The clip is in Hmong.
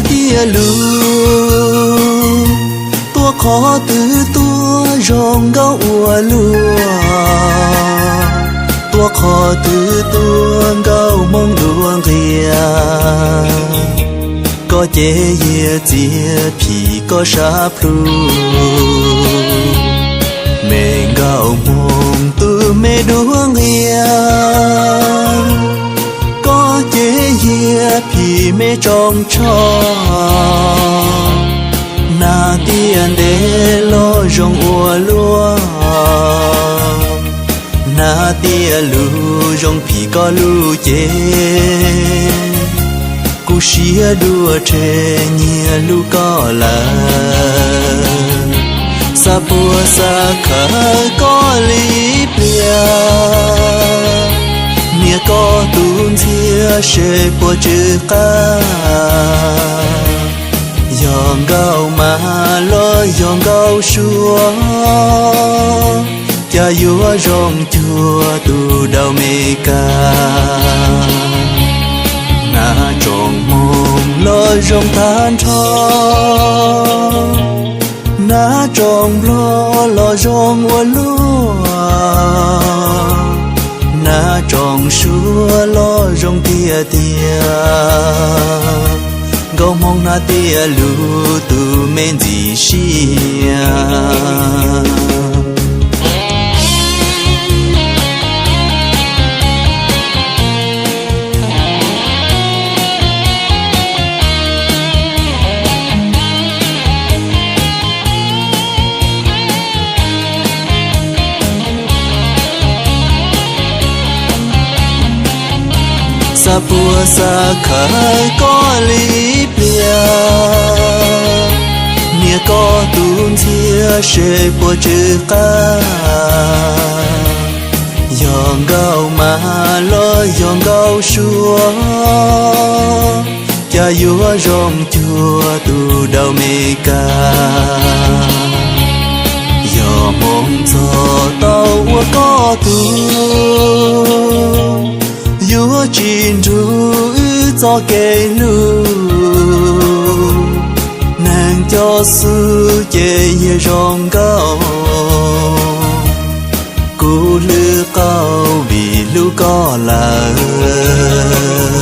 Tiaj lug, tuaj qhov twg tuaj zoo nkauj ua luaj, tuaj qhov twg tuaj nkauj hmoob dua nqia. Koj cev yias txias phim koj sab plhu, me nkauj hmoob tus me dua nqia. Koj cev yias phim me tsoos tsho, hnav tiaj ntev los zoo ua luaj, hnav tiaj lug zoo phim koj lub cev. Kuv siab dua rhe nyiag lub koj lawm, xav puas xav khawv koj li ib pliag, nias koj tus ntxhiab seb puas tsw qab. Yog nkauj mas los yog nkauj suav, cas yuav zoo cuag tus daus Mes Kas. Hnav tsoos hmoob los zoo tag nrho, hnav tsoos nplog los zoo ua luaj, hnav tsoos suav los zoo tiag tiag. Nkauj hmoob hnav tiaj lug tus me ntxim siab. Xav puas xav khawv koj li ib pliag, nias koj tus ntxhiab seb puas tsw qab. Yog nkauj mas los yog nkauj suav, cas yuav zoo cuag tus daus Mes Kas. Yog hmoov txog tau ua koj tug, yuav tsis nrug wb txoj kev hlub. Neeg coj xwb ces yog zoo nkauj, kuv hlwb qauj vim hlub koj lawm.